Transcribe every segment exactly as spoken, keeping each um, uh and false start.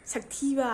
ꯁꯛꯊꯤꯕ꯫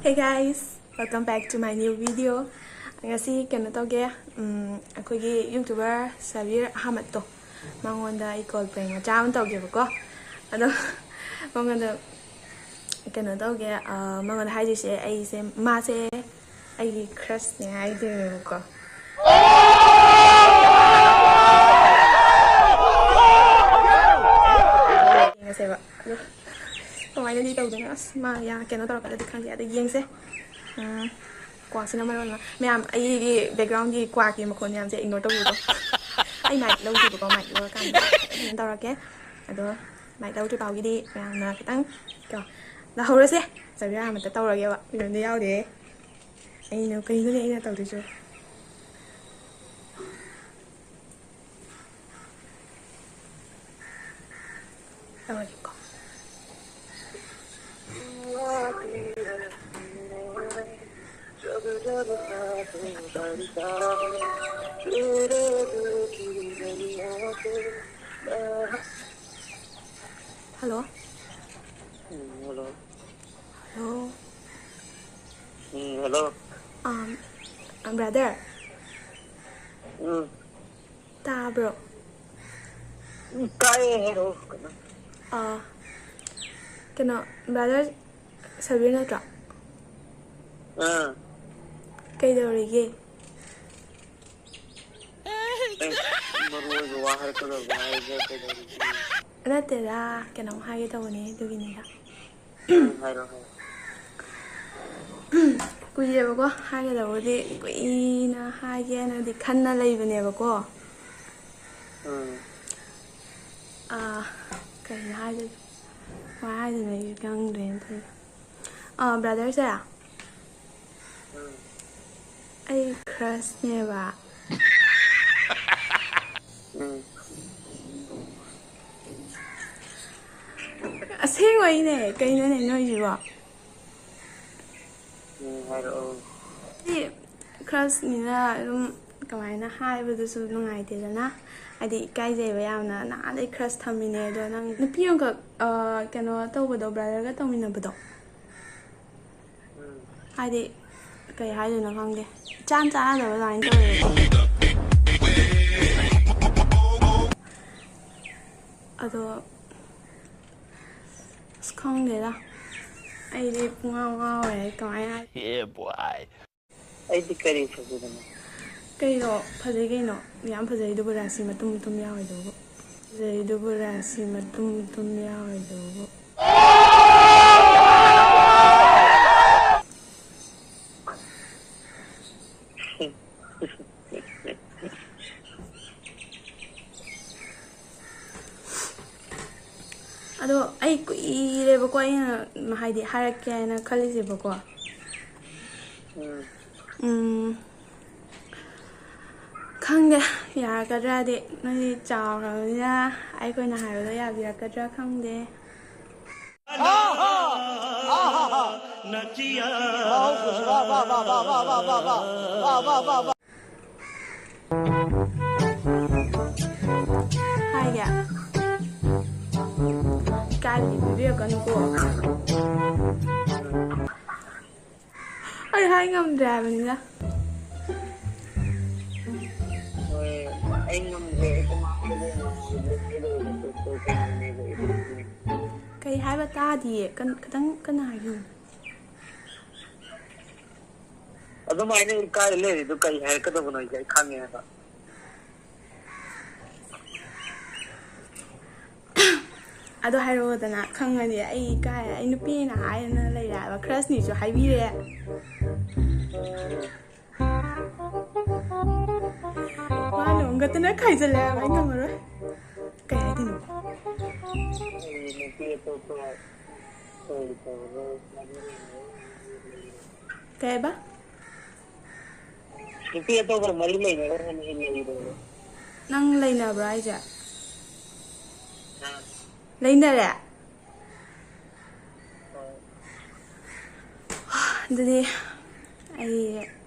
Hey guys, welcome back to my new video. ꯉꯁꯤ ꯀꯩꯅꯣ ꯇꯧꯒꯦ, ꯎꯝ, ꯑꯩꯈꯣꯏꯒꯤ YouTuber ꯁꯕꯤꯔ ꯑꯍꯃꯠꯇꯣ, ꯃꯉꯣꯟꯗ ꯑꯩ call prank ꯃꯆꯥ ꯑꯃ ꯇꯧꯒꯦꯕꯀꯣ꯫ ꯑꯗꯣ ꯃꯉꯣꯟꯗ ꯀꯩꯅꯣ ꯇꯧꯒꯦ, ꯑ, ꯃꯉꯣꯟꯗ ꯍꯥꯏꯗꯣꯏꯁꯦ, ꯑꯩꯁꯦ, ꯃꯥꯁꯦ ꯑꯩꯒꯤ crushꯅꯦ ꯍꯥꯏꯗꯣꯏꯅꯦꯕꯀꯣ꯫ ꯌꯦꯡꯉꯁꯦꯕ꯫ ꯑꯗꯣ ꯀꯃꯥꯏꯅꯗꯤ ꯇꯧꯗꯣꯏꯅꯣ? ꯑꯁ, ꯃꯥ ꯌꯥ-, ꯀꯩꯅꯣ ꯇꯧꯔꯛꯀꯗ꯭ꯔꯗꯤ ꯈꯪꯗꯦ꯫ ꯑꯗꯣ ꯌꯦꯡꯁꯦ꯫ ꯎꯝ, ꯀ꯭ꯋꯥꯛꯁꯤꯅ ꯃꯔꯣꯜ ꯑꯃ꯫ ꯃꯌꯥꯝ, ꯑꯩꯒꯤ backgroundꯒꯤ ꯀ꯭ꯋꯥꯛꯀꯤ ꯃꯈꯣꯟ ꯃꯌꯥꯝꯁꯦ ignore ꯇꯧꯕꯤꯌꯨꯀꯣ꯫ ꯑꯩ mic ꯂꯧꯗꯦꯕꯀꯣ, mic ꯂꯧꯔꯀꯥꯟꯗ ꯑꯗꯨꯝ ꯇꯧꯔꯛꯀꯦ꯫ ꯑꯗꯣ mic ꯂꯧꯗ꯭ꯔꯤ ꯐꯥꯎꯒꯤꯗꯤ ꯃꯌꯥꯝꯅ ꯈꯤꯇꯪ ꯀꯣ, ꯂꯧꯍꯧꯔꯁꯦ꯫ ꯆꯥꯕꯤꯔꯥ ꯑꯃꯇ ꯇꯧꯔꯒꯦꯕ, ꯃꯤꯉꯣꯟꯗ ꯌꯥꯎꯗꯦ꯫ ꯑꯩꯅ, ꯀꯩꯅꯣꯅꯦ ꯑꯩꯅ ꯇꯧꯗꯣꯏꯁꯨ? ꯇꯧꯔꯒꯦꯀꯣ꯫ ꯍꯜꯂꯣ꯫ ꯎꯝ, ꯍꯜꯂꯣ꯫ ꯍꯜꯂꯣ꯫ ꯎꯝ, ꯍꯜꯂꯣ꯫ ꯑꯝ, ꯕ꯭ꯔꯗꯔ꯫ ꯎꯝ꯫ ꯇꯥꯕ꯭ꯔꯣ? ꯎꯝ, ꯇꯥꯏꯌꯦ, ꯍꯥꯏꯔꯛꯑꯣ꯫ ꯑꯥ, ꯀꯩꯅꯣ, ꯕ꯭ꯔꯗꯔ ꯁꯕꯤꯔ ꯅꯠꯇ꯭ꯔꯣ? ꯑꯥ꯫ ꯀꯩꯗꯧꯔꯤꯒꯦ? ꯑꯦ, ꯃꯔꯨ ꯑꯣꯏꯕ ꯋꯥ ꯍꯥꯏꯔꯛꯀꯗꯕꯗꯣ ꯍꯥꯏꯔꯒ ꯀꯩꯗꯧꯔꯤꯒꯦ? ꯅꯠꯇꯦꯗ, ꯀꯩꯅꯣꯝ ꯍꯥꯏꯒꯦ ꯇꯧꯕꯅꯦ, ꯑꯗꯨꯒꯤꯅꯤꯗ꯫ ꯎꯝ, ꯍꯥꯏꯔꯣ, ꯍꯥꯏꯔꯣ꯫ ꯀꯨꯏꯔꯦꯕꯀꯣ, ꯍꯥꯏꯒꯗꯕꯨꯗꯤ ꯀꯨꯏꯅ ꯍꯥꯏꯒꯦꯅꯗꯤ ꯈꯟꯅ ꯂꯩꯕꯅꯦꯕꯀꯣ꯫ ꯎꯝ꯫ ꯑꯥ, ꯀꯩꯅꯣ ꯍꯥꯏꯗꯣꯏꯅꯣ? ꯀꯃꯥꯏ ꯍꯥꯏꯗꯣꯏꯅꯣ ꯑꯩꯁꯨ ꯈꯪꯗ꯭ꯔꯦꯅꯦ ꯇꯧꯔꯤꯁꯦ꯫ ꯑꯥ, ꯕ꯭ꯔꯗꯔꯁꯦ, ꯎꯝ꯫ ꯑꯩ crushꯅꯦꯕ꯫ ꯎꯝ꯫ ꯑꯁꯦꯡꯕꯩꯅꯦ, ꯀꯩꯅꯣꯅꯦ ꯅꯣꯏꯁꯤꯕꯣ? ꯎꯝ, ꯍꯥꯏꯔꯛꯑꯣ꯫ ꯍꯥꯏꯗꯤ, crushꯅꯤꯅ ꯑꯗꯨꯝ ꯀꯃꯥꯏꯅ ꯍꯥꯏꯕꯗꯨꯁꯨ ꯅꯨꯡꯉꯥꯏꯇꯦꯗꯅ꯫ ꯍꯥꯏꯗꯤ, ꯏꯀꯥꯏꯖꯩꯕ ꯌꯥꯝꯅ꯫ ꯅꯍꯥꯟꯗꯩ crush ꯊꯝꯃꯤꯅꯦ, ꯑꯗꯣ ꯅꯪ ꯅꯨꯄꯤ ꯑꯃꯈꯛ, ꯑ, ꯀꯩꯅꯣ ꯇꯧꯕꯗꯣ, brotherꯒ ꯇꯧꯃꯤꯟꯅꯕꯗꯣ? ꯎꯝ꯫ ꯍꯥꯏꯗꯤ, ꯀꯩ ꯍꯥꯏꯗꯣꯏꯅꯣ ꯈꯪꯗꯦ, ꯏꯆꯥꯟ ꯆꯥꯟꯅꯗꯕ ꯑꯗꯨꯃꯥꯏꯅ ꯇꯧꯋꯦꯕꯀꯣ꯫ ꯑꯗꯣ, ꯑꯁ, ꯈꯪꯗꯦꯗ, ꯑꯩꯗꯤ ꯄꯨꯡꯉꯥꯎ ꯉꯥꯎꯔꯦ꯫ ꯀꯃꯥꯏꯅ ꯍꯥꯏ- Yeah, boy. ꯑꯩꯗꯤ ꯀꯔꯤ ꯐꯖꯗꯅ? ꯀꯩꯅꯣ? ꯐꯖꯩ ꯀꯩꯅꯣ, ꯌꯥꯝ ꯐꯖꯩꯗꯨꯕꯨ, ꯔꯥꯁꯤ ꯃꯇꯨꯝ ꯃꯇꯨꯝ ꯌꯥꯎꯋꯤꯗꯨꯕꯨ꯫ ꯐꯖꯩꯗꯨꯕꯨ, ꯔꯥꯁꯤ ꯃꯇꯨꯝ ꯃꯇꯨꯝ ꯌꯥꯎꯋꯤꯗꯨꯕꯨ꯫ ꯑꯗꯣ ꯑꯩ ꯀꯨꯏꯔꯦꯕꯀꯣ, ꯑꯩꯅ ꯍꯥꯏꯗꯤ ꯍꯥꯏꯔꯛꯀꯦ ꯍꯥꯏꯅ ꯈꯜꯂꯤꯁꯦꯕꯀꯣ꯫ ꯎꯝ꯫ ꯎꯝ, ꯈꯪꯗꯦ, ꯌꯥꯔꯛꯀꯗ꯭ꯔꯥꯗꯤ꯫ ꯅꯣꯏꯗꯤ ꯆꯥꯎꯔꯕꯅꯤꯅ ꯑꯩꯈꯣꯏꯅ ꯍꯥꯏꯕꯗꯣ ꯌꯥꯕꯤꯔꯛꯀꯗ꯭ꯔꯥ ꯈꯪꯗꯦ꯫ ꯍꯥꯏꯒꯦ꯫ ꯏꯀꯥꯏꯕꯗꯤ ꯄꯤꯕꯤꯔꯛꯀꯅꯨꯀꯣ꯫ ꯑꯩ ꯍꯥꯏ ꯉꯝꯗ꯭ꯔꯦ ꯍꯥꯏꯕꯅꯤꯗ꯫ ꯍꯣꯏ, ꯑꯩ ꯉꯝꯗ꯭ꯔꯦ, ꯑꯩ ꯀꯃꯥꯏꯅ ꯇꯧꯗꯣꯏꯅꯣ? ꯀꯩ ꯍꯥꯏꯕ ꯇꯥꯗꯤꯌꯦ? ꯀꯟ-, ꯈꯤꯇꯪ ꯀꯟꯅ ꯍꯥꯏꯕꯤꯌꯨ꯫ ꯑꯗꯨꯃꯥꯏꯅ ꯏꯀꯥꯏ ꯂꯩꯔꯤꯗꯨ ꯀꯩ ꯍꯥꯏꯔꯛꯀꯗꯕꯅꯣ ꯑꯩꯁꯦ, ꯑꯩ ꯈꯪꯉꯦ ꯍꯥꯏꯕ꯫ ꯑꯗꯣ ꯍꯥꯏꯔꯛꯑꯣꯗꯅ, ꯈꯪꯉꯗꯤ꯫ ꯑꯩ ꯏꯀꯥꯏ, ꯑꯩ ꯅꯨꯄꯤꯅ ꯍꯥꯏꯗꯅ ꯂꯩꯔꯦ ꯍꯥꯏꯕ, crushꯅꯤꯁꯨ ꯍꯥꯏꯕꯤꯔꯦ꯫ ꯃꯥꯅ ꯑꯃꯨꯛꯀꯇꯅ ꯈꯥꯏꯖꯜꯂꯦ ꯍꯥꯏꯕ, ꯑꯩ ꯉꯝꯃꯔꯣꯏ꯫ ꯀꯩ ꯍꯥꯏꯗꯣꯏꯅꯣ? ꯀꯩ ꯍꯥꯏꯕ? ꯅꯨꯄꯤ ꯑꯇꯣꯞꯄ ꯃꯔꯤ ꯂꯩꯅꯔꯝꯒꯅꯤ ꯂꯩꯕ꯭ꯔꯣ? ꯅꯪ ꯂꯩꯅꯕ꯭ꯔꯥ ꯍꯥꯏꯁꯦ? ꯑꯥ꯫ ꯂꯩꯅꯔꯦ? ꯍꯣꯏ꯫ ꯑꯗꯨꯗꯤ ꯑꯩ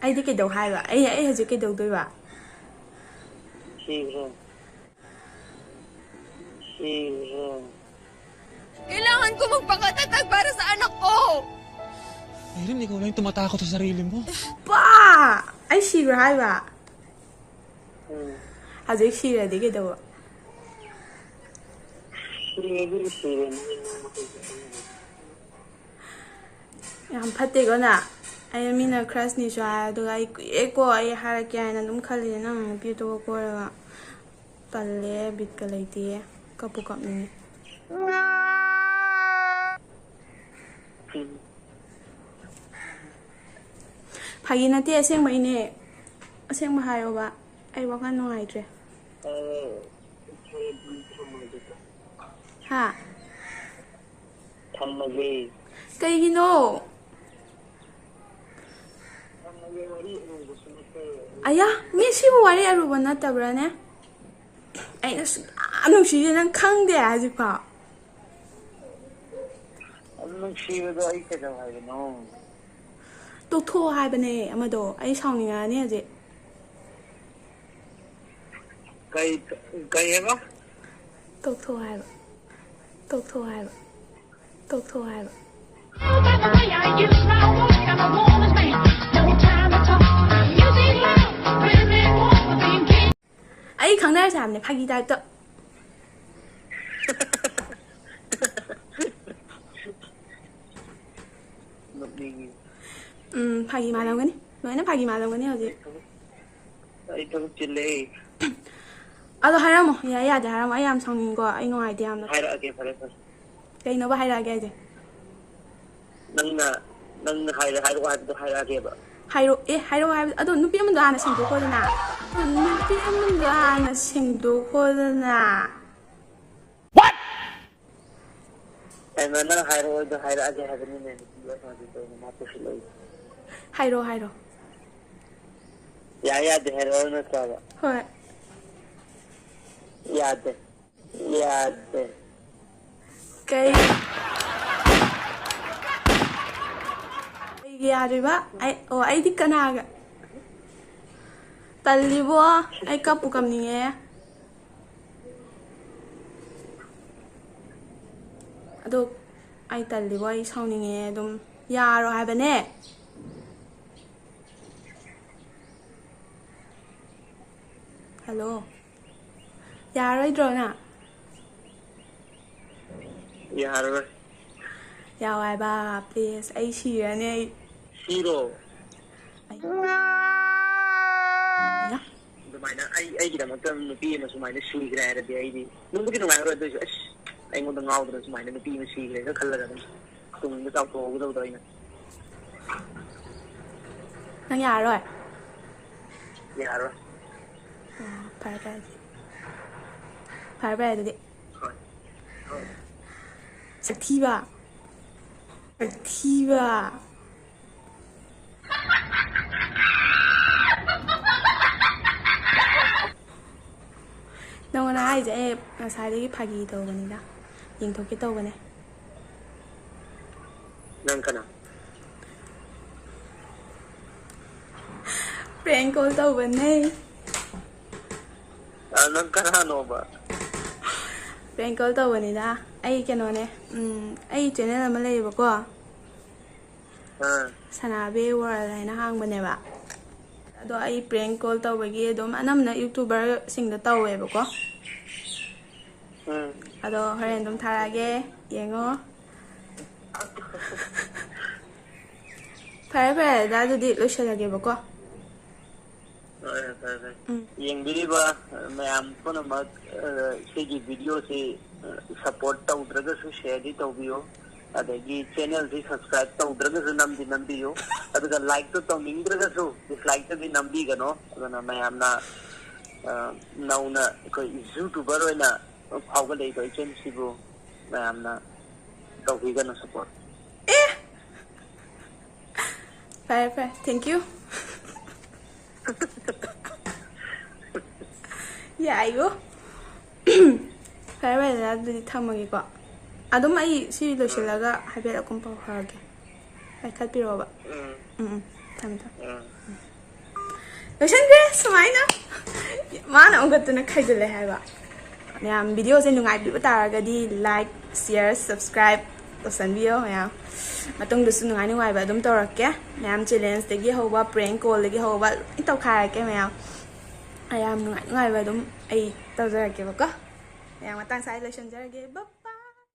ꯑꯩꯗꯤ ꯀꯩꯗꯧ ꯍꯥꯏꯕ? ꯑꯩ ꯑꯩ ꯍꯧꯖꯤꯛ ꯀꯩꯗꯧꯗꯣꯏꯕ? ꯁꯤꯈ꯭ꯔꯣ꯫ ꯁꯤꯈ꯭ꯔꯣ꯫ Kailangan ko magpakatatag para sa anak ko! Irene, ikaw lang yung tumatakot sa sarili mo. Pa! ꯑꯩ ꯁꯤꯈ꯭ꯔꯣ ꯍꯥꯏꯕ? ꯎꯝ꯫ ꯍꯧꯖꯤꯛ ꯁꯤꯔꯗꯤ ꯀꯩꯗꯧꯕ? ꯁꯤꯔꯗꯤ ꯁꯤꯔꯦ꯫ ꯌꯥꯝ ꯐꯠꯇꯦꯀꯣ ꯅꯪ꯫ ꯑꯩ ꯃꯤꯅ crushꯅꯤꯁꯨ ꯍꯥꯏ, ꯑꯗꯨꯒ ꯑꯩ ꯀꯨꯏꯔꯦꯀꯣ ꯑꯩ ꯍꯥꯏꯔꯛꯀꯦ ꯍꯥꯏꯅ ꯑꯗꯨꯝ ꯈꯜꯂꯤꯅꯦ, ꯅꯪ ꯅꯨꯄꯤ ꯑꯇꯣꯞꯄ ꯀꯣꯏꯔꯒ꯫ ꯇꯜꯂꯦ, ꯕꯤꯠꯀ ꯂꯩꯇꯦ꯫ ꯀꯞꯄꯨ ꯀꯞꯅꯤꯡꯉꯦ꯫ ꯐꯥꯒꯤ ꯅꯠꯇꯦ, ꯑꯁꯦꯡꯕꯩꯅꯦ꯫ ꯑꯁꯦꯡꯕ ꯍꯥꯏꯌꯣꯕ꯫ ꯑꯩ ꯋꯥꯈꯜ ꯅꯨꯡꯉꯥꯏꯇ꯭ꯔꯦ꯫ ꯍꯥ? ꯊꯝꯃꯒꯦ꯫ ꯀꯩꯒꯤꯅꯣ? ꯑꯌꯥ, ꯃꯤ ꯁꯤꯕꯨ ꯋꯥꯔꯤ ꯑꯔꯨꯕ ꯅꯠꯇꯕ꯭ꯔꯥꯅꯦ? ꯑꯩꯅ ꯁꯨꯛꯌꯥꯝ ꯅꯨꯡꯁꯤꯁꯦ ꯅꯪ ꯈꯪꯗꯦ ꯍꯧꯖꯤꯛꯐꯥꯎ꯫ ꯑꯗꯨ ꯅꯨꯡꯁꯤꯕꯗꯣ ꯑꯩ ꯀꯩꯗꯧ ꯍꯥꯏꯕꯅꯣ? ꯇꯣꯛꯊꯣꯛꯑꯣ ꯍꯥꯏꯕꯅꯦ ꯑꯃꯗꯣ꯫ ꯑꯩ ꯁꯥꯎꯅꯤꯡꯉꯛꯑꯅꯤ ꯍꯧꯖꯤꯛ꯫ ꯀꯩ, ꯀꯩ ꯍꯥꯏꯕ? ꯇꯣꯛꯊꯣꯛꯑꯣ ꯍꯥꯏꯕ꯫ ꯇꯣꯛꯊꯣꯛꯑꯣ ꯍꯥꯏꯕ꯫ ꯇꯣꯛꯊꯣꯛꯑꯣ ꯍꯥꯏꯕ꯫ ꯑꯩ ꯈꯪꯅꯔꯁꯦ ꯍꯥꯏꯕꯅꯦ, ꯐꯥꯒꯤ typeꯇ꯫ ꯅꯣꯛꯅꯤꯡꯉꯤ꯫ ꯎꯝ, ꯐꯥꯒꯤ ꯃꯥꯜꯂꯝꯒꯅꯤ꯫ ꯂꯣꯏꯅ ꯐꯥꯒꯤ ꯃꯥꯜꯂꯝꯒꯅꯤ ꯍꯧꯖꯤꯛ꯫ ꯑꯩ ꯊꯕꯛ ꯆꯤꯜꯂꯦ꯫ ꯑꯗꯣ ꯍꯥꯏꯔꯝꯃꯣ꯫ ꯌꯥꯏ ꯌꯥꯗꯦ ꯍꯥꯏꯔꯝꯃꯣ꯫ ꯑꯩ ꯌꯥꯝ ꯁꯥꯎꯅꯤꯡꯉꯤꯀꯣ꯫ ꯑꯩ ꯅꯨꯡꯉꯥꯏꯇꯦ ꯌꯥꯝꯅ꯫ ꯍꯥꯏꯔꯛꯑꯒꯦ, ꯐꯔꯦ, ꯐꯔꯦ꯫ ꯀꯩꯅꯣꯕ ꯍꯥꯏꯔꯛꯑꯒꯦ ꯍꯥꯏꯁꯦ? ꯅꯪꯅ, ꯅꯪꯅ ꯍꯥꯏꯔꯦ, ꯍꯥꯏꯔꯛꯑꯣ ꯍꯥꯏꯕꯗꯣ ꯍꯥꯏꯔꯛꯑꯒꯦꯕ꯫ ꯍꯥꯏꯔꯛꯑꯣ-, ꯑꯦ, ꯍꯥꯏꯔꯛꯑꯣ ꯍꯥꯏꯕ-, ꯑꯗꯣ ꯅꯨꯄꯤ ꯑꯃꯗꯣ ꯍꯥꯟꯅ ꯁꯦꯡꯗꯣꯛꯈꯣꯗꯅ꯫ ꯅꯨꯄꯤ ꯑꯃꯗꯣ ꯍꯥꯟꯅ ꯁꯦꯡꯗꯣꯛꯈꯣꯗꯅ꯫ ꯀꯩꯅꯣ, ꯅꯪ ꯍꯥꯏꯔꯛꯑꯣꯗꯣ ꯍꯥꯏꯔꯛꯑꯒꯦ ꯍꯥꯏꯕꯅꯤꯅꯦ, ꯅꯨꯄꯤ ꯑꯃꯗꯨꯗ ꯑꯣꯏꯅ ꯃꯥ ꯄꯨꯁꯤꯜꯂꯛꯏ꯫ ꯍꯥꯏꯔꯣ, ꯍꯥꯏꯔꯣ꯫ ꯌꯥꯏ ꯌꯥꯗꯦ ꯍꯥꯏꯔꯛꯑꯣ ꯅꯠꯇ꯭ꯔꯕ? ꯍꯣꯏ꯫ ꯌꯥꯗꯦ꯫ ꯌꯥꯗꯦ꯫ ꯀꯩ? ꯌꯥꯗ꯭ꯔꯤꯕ? ꯑꯩ, ꯑꯣ, ꯑꯩꯗꯤ ꯀꯅꯥꯒ? ꯇꯜꯂꯤꯕꯣ? ꯑꯩ ꯀꯞꯄꯨ ꯀꯞꯅꯤꯡꯉꯦ꯫ ꯑꯗꯣ ꯑꯩ ꯇꯜꯂꯤꯕꯣ? ꯑꯩ ꯁꯥꯎꯅꯤꯡꯉꯦ꯫ ꯑꯗꯨꯝ ꯌꯥꯔꯣ ꯍꯥꯏꯕꯅꯦ꯫ ꯍꯜꯂꯣ꯫ ꯌꯥꯔꯣꯏꯗ꯭ꯔꯣ ꯅꯪ? ꯌꯥꯔꯔꯣꯏ꯫ ꯌꯥꯎ ꯍꯥꯏꯕ, please꯫ ꯑꯩ ꯁꯤꯔꯅꯤ, ꯑꯩ꯫ ꯁꯤꯔꯣ? ꯑꯩ ꯑꯗꯨꯃꯥꯏꯅ ꯑꯩ, ꯑꯩꯒꯤꯗꯃꯛꯇ ꯅꯨꯄꯤ ꯑꯃ ꯁꯨꯃꯥꯏꯅ ꯁꯤꯈ꯭ꯔꯦ ꯍꯥꯏꯔꯗꯤ ꯑꯩꯗꯤ ꯅꯨꯡꯕꯨꯗꯤ ꯅꯨꯡꯉꯥꯏꯔꯣꯏ, ꯑꯗꯨꯑꯣꯏꯁꯨ ꯑꯁ, ꯑꯩꯉꯣꯟꯗ ꯉꯥꯎꯗꯅ ꯁꯨꯃꯥꯏꯅ ꯅꯨꯄꯤ ꯑꯃ ꯁꯤꯈ꯭ꯔꯦꯒ ꯈꯜꯂꯒ ꯑꯗꯨꯝ ꯇꯨꯡꯗ ꯆꯥꯎꯊꯣꯛꯍꯧꯒꯗꯕꯗꯣ ꯑꯩꯅ꯫ ꯅꯪ ꯌꯥꯔꯔꯣꯏ? ꯌꯥꯔꯣꯏ꯫ ꯑꯣ, ꯐꯔꯦ ꯐꯔꯦ ꯑꯗꯨꯗꯤ꯫ ꯐꯔꯦ ꯐꯔꯦ ꯑꯗꯨꯗꯤ꯫ ꯍꯣꯏ꯫ ꯍꯣꯏ꯫ ꯁꯛꯊꯤꯕ꯫ ꯁꯛꯊꯤꯕ꯫ ꯅꯉꯣꯟꯗ ꯍꯥꯏꯁꯦ ꯑꯩ ꯉꯁꯥꯏꯗꯒꯤ ꯐꯥꯒꯤ ꯇꯧꯕꯅꯤꯗ꯫ ꯌꯦꯡꯊꯣꯛꯀꯦ ꯇꯧꯕꯅꯦ꯫ ꯅꯪ ꯀꯅꯥ? Prank call ꯇꯧꯕꯅꯦ꯫ ꯑ, ꯅꯪ ꯀꯅꯥꯅꯣꯕ? Prank call ꯇꯧꯕꯅꯤꯗ꯫ ꯑꯩ ꯀꯩꯅꯣꯅꯦ, ꯎꯝ, ꯑꯩ channel ꯑꯃ ꯂꯩꯌꯦꯕꯀꯣ꯫ ꯑꯥ꯫ ꯁꯅꯥꯕꯤ World ꯍꯥꯏꯅ ꯍꯥꯡꯕꯅꯦꯕ꯫ ꯑꯗꯣ ꯑꯩ prank call ꯇꯧꯕꯒꯤ ꯑꯗꯨꯝ ꯑꯅꯝꯕꯅ YouTuberꯁꯤꯡꯗ ꯇꯧꯋꯦꯕꯀꯣ꯫ ꯎꯝ꯫ ꯑꯗꯣ ꯍꯣꯔꯦꯟ ꯑꯗꯨꯝ ꯊꯥꯔꯛꯑꯒꯦ, ꯌꯦꯡꯉꯣ꯫ ꯐꯔꯦ ꯐꯔꯦ, ꯑꯗꯨꯗꯤ ꯂꯣꯏꯁꯤꯜꯂꯒꯦꯕꯀꯣ꯫ ꯍꯣꯏ, ꯍꯣꯏ, ꯐꯔꯦ, ꯐꯔꯦ꯫ ꯎꯝ꯫ ꯌꯦꯡꯕꯤꯔꯤꯕ ꯃꯌꯥꯝ ꯄꯨꯝꯅꯃꯛ, ꯑ, ꯁꯤꯒꯤ videoꯁꯤ, ꯑ, support ꯇꯧꯗ꯭ꯔꯒꯁꯨ shareꯗꯤ ꯇꯧꯕꯤꯌꯨ, ꯑꯗꯒꯤ channelꯁꯤ subscribe ꯇꯧꯗ꯭ꯔꯒꯁꯨ ꯅꯝꯗꯤ ꯅꯝꯕꯤꯌꯨ, ꯑꯗꯨꯒ likeꯇꯨ ꯇꯧꯅꯤꯡꯗ꯭ꯔꯒꯁꯨ dislikeꯇꯗꯤ ꯅꯝꯕꯤꯒꯅꯣ꯫ ꯑꯗꯨꯅ ꯃꯌꯥꯝꯅ, ꯑ, ꯅꯧꯅ ꯑꯩꯈꯣꯏ YouTuber ꯑꯣꯏꯅ ꯐꯥꯎꯒꯠꯂꯛꯏꯕ ꯏꯆꯟꯁꯤꯕꯨ ꯃꯌꯥꯝꯅ ꯇꯧꯕꯤꯒꯅꯨ support꯫ ꯐꯔꯦ ꯐꯔꯦ, thank you꯫ ꯌꯥꯏꯌꯣ꯫ ꯐꯔꯦ ꯐꯔꯦ, ꯗꯗꯥ, ꯑꯗꯨꯗꯤ ꯊꯝꯃꯒꯦꯀꯣ꯫ ꯑꯗꯨꯝ ꯑꯩ ꯁꯤ ꯂꯣꯏꯁꯤꯜꯂꯒ ꯍꯥꯏꯐꯦꯠ ꯑꯗꯨꯝ ꯄꯥꯎ ꯐꯥꯎꯔꯛꯀꯦ꯫ ꯄꯥꯏꯈꯠꯄꯤꯔꯛꯑꯣꯕ꯫ ꯎꯝ ꯎꯝ ꯎꯝ ꯊꯝꯃꯦ ꯊꯝꯃꯦ꯫ ꯎꯝ ꯂꯣꯏꯁꯟꯈ꯭ꯔꯦ ꯁꯨꯃꯥꯏꯅ꯫ ꯃꯥꯅ ꯑꯃꯨꯛꯀꯠꯇꯅ ꯈꯥꯏꯖꯤꯜꯂꯦ ꯍꯥꯏꯕ꯫ ꯃꯌꯥꯝ ꯚꯤꯗꯤꯑꯣꯁꯦ ꯅꯨꯡꯉꯥꯏꯕꯤꯕ ꯇꯥꯔꯒꯗꯤ like, share, subscribe ꯇꯧꯁꯟꯕꯤꯌꯣ ꯃꯌꯥꯝ꯫ ꯃꯇꯨꯡꯗꯁꯨ ꯅꯨꯡꯉꯥꯏ ꯅꯨꯡꯉꯥꯏꯕ ꯑꯗꯨꯝ ꯇꯧꯔꯛꯀꯦ꯫ ꯃꯌꯥꯝ challengeꯗꯒꯤ ꯍꯧꯕ, prank callꯗꯒꯤ ꯍꯧꯕ ꯂꯣꯏ ꯇꯧꯈꯥꯏꯔꯛꯀꯦ ꯃꯌꯥꯝ꯫ ꯃꯌꯥꯝ ꯅꯨꯡꯉꯥꯏ ꯅꯨꯡꯉꯥꯏꯕ ꯑꯗꯨꯝ ꯑꯩ ꯇꯧꯖꯔꯛꯀꯦꯕꯀꯣ꯫ ꯃꯌꯥꯝ ꯃꯇꯥꯡ ꯁ꯭ꯋꯥꯏꯗ ꯂꯣꯏꯁꯟꯖꯔꯒꯦ꯫ Bye꯫